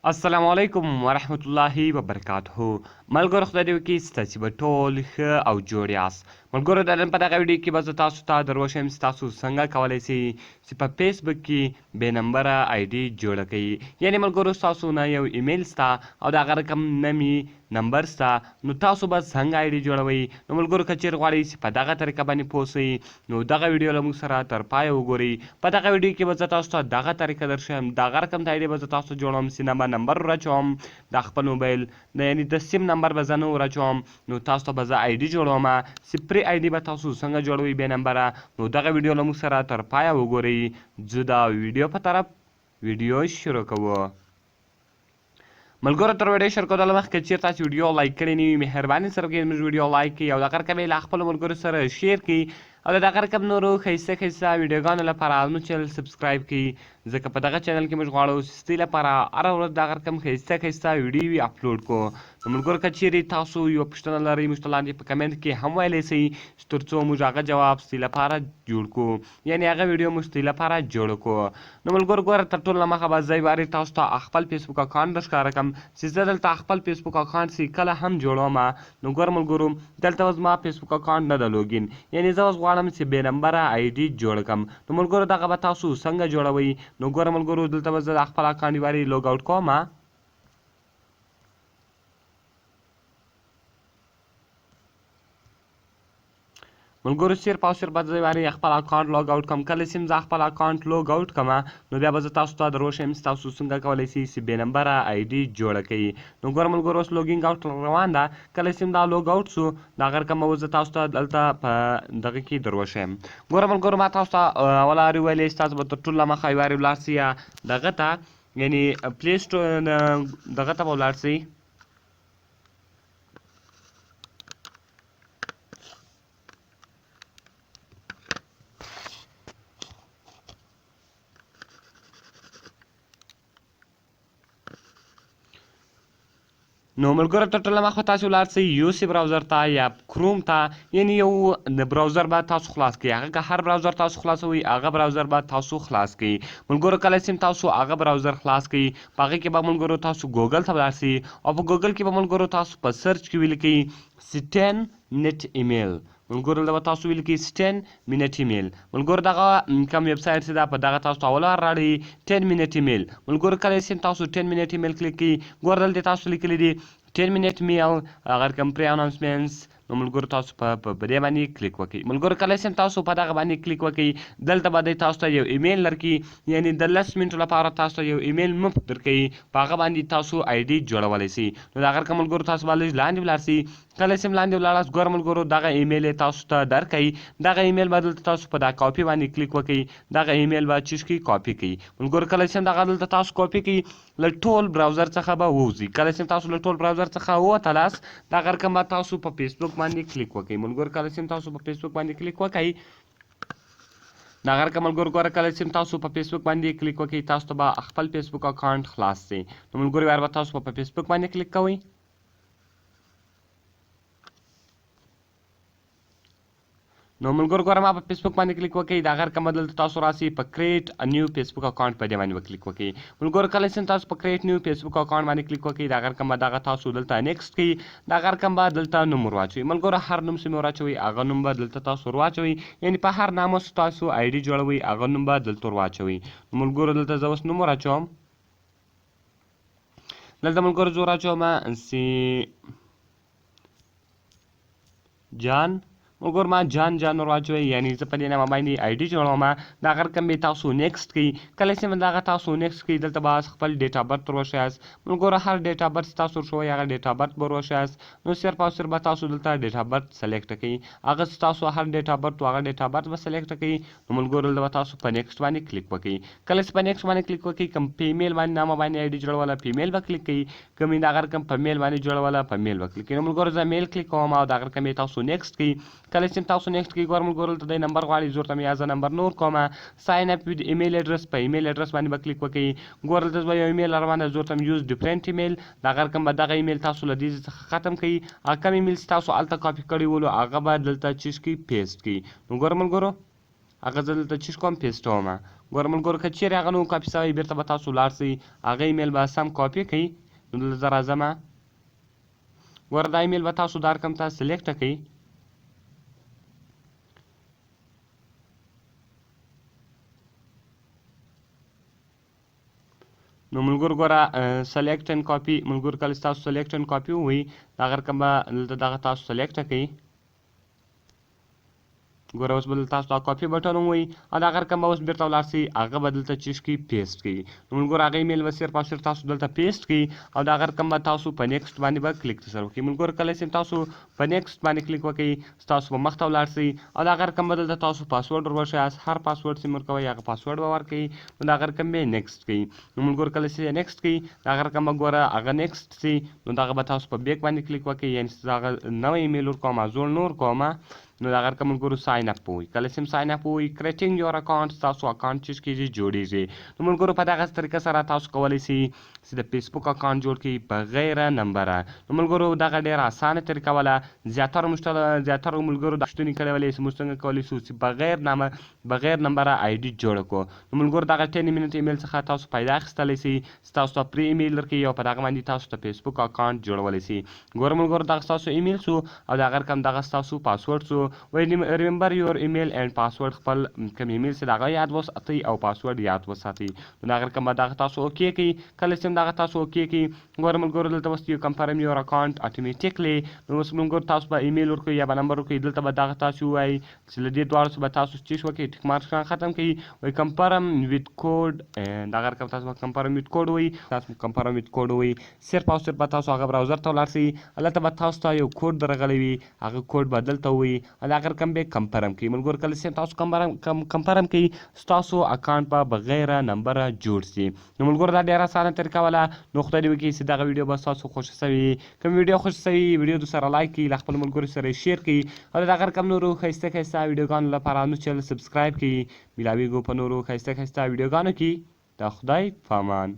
السلام علیکم ورحمت الله وبرکاته ملګرو خدای دې وکړي ستاسو به ټول ښه او جوړ یاست. ملګرو د نن په دغه ویډیو کې به زه تاسو ته در وښیم چې تاسو څنګه کولی شئ چې په فیسبوک کې بې نمبره آی ډي جوړه کړئ. یعنې ملګرو ستاسو نه یو ایمیل سته او د هغه رقم نه می نمبر سته، نو تاسو به څنګه آی ډي جوړوئ. نو ملګرو که چیرې غواړئ چې په دغه طریقه باندې پوه شئ نو دغه ویډیو له موږ سره تر پایه وګورئ. په دغه ویډیو کې به زه تاسو ته دغه طریقه درښیم، دغه رقم ته آی ډي به زه تاسو ته جوړوم چې نه به نمبر وراچوم د خپل موبایل نه، یعنی د سیم نمبر به زه نه وراچوم، نو تاسو ته به زه آی ډي جوړوم چې پرې آی ډي به تاسو څنګه جوړوئ بې نمبره. نو دغه ویډیو له موږ سره تر پایه وګورئ. ځو دا ویډیو په طرف ویډیو شروع کوو. ملګرو تر ویډیو شروع کولو مخکې چیرې تاسو ویډیو لایک کړی نه وي، مهرباني سره وکړئ زموږ ویډیو لایک کړئ او دغه رقم یې له خپلو ملګرو سره شیر کړئ او د دغه رقم نورو ښایسته ښایسته ویډیوګانو لپاره زموږ چینل سبسکرایب کړئ، ځکه په دغه چینل کې موږ غواړو چې ستاسو لپاره هره ورځ دغه رقم ښایسته ښایسته ویډیوې اپلوډ کړو. نو ملګرو که چیرې تاسو یوه پوښتنه لرئ موږ ته لاندې په کمنټ کې هم ویلی شئ چې تر څو موږ هغه جواب ستاسو لپاره جوړ کړو، یعنې هغه ویډیو موږ ستاسو لپاره جوړه کړو. نو ملګرو ګوره تر ټولو له مخه به زه یوارې تاسو ته خپل فیسبوک اکاونټ درښکاره کړم چې زه دلته خپل فیسبوک اکاونټ چې کله هم جوړوم. نو ګوره ملګرو دلته اوس زما فیسبوک اکاونټ نه ده لوګین، یعنې زه اوس غواړم چې بې نمبره آی ډي جوړه کړم. نو ملګرو دغه به تاسو څنګه جوړوئ؟ نو ګوره ملګرو دلته به زه د خپل اکاونټ یوارې لوګ اوټ کوم. ملګرو صرف او صرف به زه یوارې خپل اکاونټ لوګ اوټ کوم. کله چې زه خپل اکاونټ لوګ اوټ کوم نو بیا به زه تاسو ته در وښیم چې تاسو څنګه کولی شئ چې بې نمبره آی ډي جوړه کړئ. نو ګوره ملګرو اوس لوګینګ اوټ روان ده. کله چې دا لوګ اوټ شو دا غیر کوم به زه تاسو ته دلته په دغه کې در وښیم. ګوره ملګرو ما تاسو ته اوله وارې ویلې چې تاسو به تر ټولو له مخه یوارې ولاړ شئ یا دغه ته، یعنې پلی سټور دغه ته به ولاړ شئ. نو ملګرو تر ټولو مخه تاسو لاړ شئ یو سی براوزر ته یا کروم ته، یعنی یو د براوزر به تاسو خلاص کړئ. هغه که هر براوزر تاسو خلاصوئ هغه براوزر به تاسو خلاص کړئ. ملګرو کله چې تاسو هغه براوزر خلاص کړئ په هغه کې به ملګرو تاسو ګوګل ته ولاړ شئ او په ګوګل کې به ملګرو تاسو په سرچ کې ولیکئ سټین نت ایمیل. ملګرو دلته به تاسو ولیکئ سټین منټ ایمیل. ملګرو دغه کوم ویب سایټ چې دا په دغه تاسو ته اول وار راړي 10 منټ ایمیل. ملګرو کله چې تاسو 10 منټ ایمیل کلیک کړئ ګوره دلته تاسو لیکلي دي 10 منټ میل هغه کوم پری اناونسمنټس. نو ملګرو تاسو په دې باندې کلیک وکړئ. ملګرو کله چې تاسو په دغه باندې کلیک وکړئ دلته به دی تاسو ته یو ایمیل درکړي، یعنې د 10 منټو لپاره تاسو ته یو ایمیل مفت درکوي، په هغه باندې تاسو آی ډي جوړولی شئ. نو د هغه رقم ملګرو تاسو به لږ لاندې ولاړ شئ. کله چې لاندې ولاړاست ګوره ملګرو دغه ایمیل یې تاسو ته درکوي. دغه ایمیل به دلته تاسو په دا کاپي باندې کلیک وکړئ. دغه ایمیل به چیش کړئ کاپي کړئ. ملګرو کله چې دغه دلته تاسو کاپي کړئ له ټول براوزر څخه به ووځئ. کله چې تاسو له ټول براوزر څخه ووتلاست دغه رقم به تاسو په فیسبوک باندې کلیک وکړئ. ملګرو کله چې تاسو په فیسبوک باندې کلیک وکړئ دغه رقم ملګرو ګوره کله چې تاسو په فیسبوک باندې کلیک وکړئ تاسو ته به خپل فیسبوک اکاونټ خلاص شي. نو ملګرو یار به تاسو په فیسبوک باندې کلیک کوئ. نو ملګرو ګوره ما په فیسبوک باندې کلیک وکړئ. دا غیر کوم دلته تاسو راسي په کریټ نیو فیسبوک اکاونټ په دې باندې به کلیک وکړئ. ملګرو کله چې تاسو په کریټ نیو فیسبوک اکاونټ باندې کلیک وکړئ دا غیر کوم دغه تاسو دلته نیکسټ کړئ. دا غیر کوم به دلته نوم ورواچوئ. ملګرو هر نوم چې مې ورواچوئ هغه نوم به دلته تاسو ورواچوئ، یعنې په هر نامه چې تاسو آی ډي جوړوئ هغه نوم به دلته ورواچوئ. نو ملګرو دلته زه اوس نوم وراچوم. دلته ملګرو زه وراچوم چې جان. ملګرو ما جان جان ورواچوئ، یعنې زه په دې نامه باندې آی ډي جوړوم. دا غر کوم به تاسو نیکسټ کړئ. کله چې دغه تاسو نیکسټ کړئ دلته به خپل ډیټ اف برت وروښیاست. ملګرو هر ډیټ اف برت چې تاسو ورښوئ هغه ډیټ اف برت به وروښیاست. نو صرف او صرف به تاسو دلته ډیټ اف برت سلیکټ کړئ. هغه چې تاسو هر ډیټ اف برت هغه ډیټ اف برت به سلیکټ کړئ. نو ملګرو دلته به تاسو په نیکسټ باندې کلیک وکړئ. کله چې په نیکسټ باندې کلیک وکړئ کوم فیمیل باندې نامه باندې آی ډي جوړوله فیمیل به کلیک کړئ، کوم یې دغه رقم په میل باندې جوړوله په میل به کلیک کړئ. نو ملګرو زه میل کلیک کوم او دغه رقم یې تاسو نیکسټ کړئ. کله چې تاسو نیکسټ کړئ ګوره ملګرو دلته دی نمبر غواړي زه ورته یا زه نمبر نور کوم. ساین اپ وید ایمیل اډرس په ایمیل اډرس باندې به کلیک وکړئ. ګوره دلته به یو ایمیل روان دی، زه ورته یوز ډیفرنټ ایمیل دغه رقم به دغه ایمیل تاسو له دې څخه ختم کړئ. هغه کوم ایمیل چې تاسو هلته کاپي کړی ولو هغه به دلته چیش کړئ پیسټ کړئ. نو ګوره ملګرو هغه زه دلته چیش کوم پیسټوم. ګوره ملګرو که چیرې هغه نه کاپي سوی، بیرته به تاسو لاړ سئ، هغه ایمیل به سم کاپي کړئ. نو دلته زه راځم، ګوره دا ایمیل به تاسو دا رقم ته select کړئ. نو ملګرو ګوره select and copy. ملګرو کله چې تاسو select and copy ووایي، دغه رقم به دلته دغه تاسو select کړئ. ګوره اوس به دلته تاسو دا copy button ووایي او دغه رقم به اوس بیرته ولاړ سئ، هغه به دلته چیش کړي، paste کړي. نو ملګرو هغه ایمیل به صرف او صرف تاسو دلته paste کړي او دغه رقم به تاسو په next باندې به کلیک ترسره وکړئ. ملګرو کله چې تاسو په next باندې کلیک وکړئ، ستاسو په مخته ولاړ سئ او دغه رقم به دلته تاسو پاسورډ ور وښیاست، هر پاسورډ چې ورکوئ هغه پاسورډ به ورکړئ. نو دغه رقم به next کړئ. نو ملګرو کله چې next کړئ، دغه رقم به ګوره هغه next سي. نو دغه به تاسو په back باندې کلیک وکړئ، یعنې چې هغه نوی ایمیل ورکوم، زوړ نه ورکوم. نو دغه رقم ملګرو sign up ووایي. کله چې sign up ووایي، creating your account، ستاسو اکاونټ چې کېږي جوړېږي. نو ملګرو په دغه طریقه سره تاسو کولی شئ چې د فیسبوک اکاونټ جوړ کړئ بغیر نمبره. نو ملګرو دغه ډېره اسانه طریقه وله. زیاترو ملګرو دا پوښتنې کړې ولې چې موږ څنګه کولی شو چې بغیر نمبره ID جوړه کړو. نو ملګرو دغه 10 minute email څخه تاسو پیدا اخیستلی شئ، چې تاسو ته free email درکوي او په دغه باندې تاسو ته فیسبوک اکاونټ جوړولی شئ. ګوره ملګرو دغه ستاسو ایمیل سو او دغه رقم دغه ستاسو پاسورډ سو. وایي remember your email and password، خپل کوم ایمیل چې دغه یاد وساتئ او پاسورډ یاد وساتئ. نو دغه رقم به دغه تاسو okay کړئ. کله چې هم دغه تاسو okay کړئ، ګوره ملګرو دلته اوس you confirm your account automatically. نو اوس ملګرو تاسو به ایمیل ورکړئ یا به نمبر ورکړئ، دلته به دغه تاسو ووایئ چې له دې دواړو څخه به تاسو څه شي وکړئ، tick mark ختم کړئ. وایي confirm with code، دغه رقم تاسو به confirm with code وایي، تاسو confirm with code وایي. صرف او صرف به تاسو هغه browser ته ولاړ سئ، هلته به تاسو ته یو کوډ درغلی وي، هغه کوډ به دلته ووایي او دغه رقم به confirm کړئ. ملګرو کله چې تاسو confirm کړئ، ستاسو اکاونټ به بغیر نمبره جوړ سي. نو ملګرو دا ډېره اسانه طریقه وله. نو خدای دې وکړي چې دغه ویډیو به ستاسو خوښه سوي. کوم ویډیو خوښه سوي، ویډیو در سره like کړئ، له خپلو ملګرو سره یې share کړئ او د دغه رقم نورو ښایسته ښایسته ویډیوګانو لپاره نو channel subscribe کړئ. میلاویږو په نورو ښایسته ښایسته ویډیوګانو کې. د خدای په امان.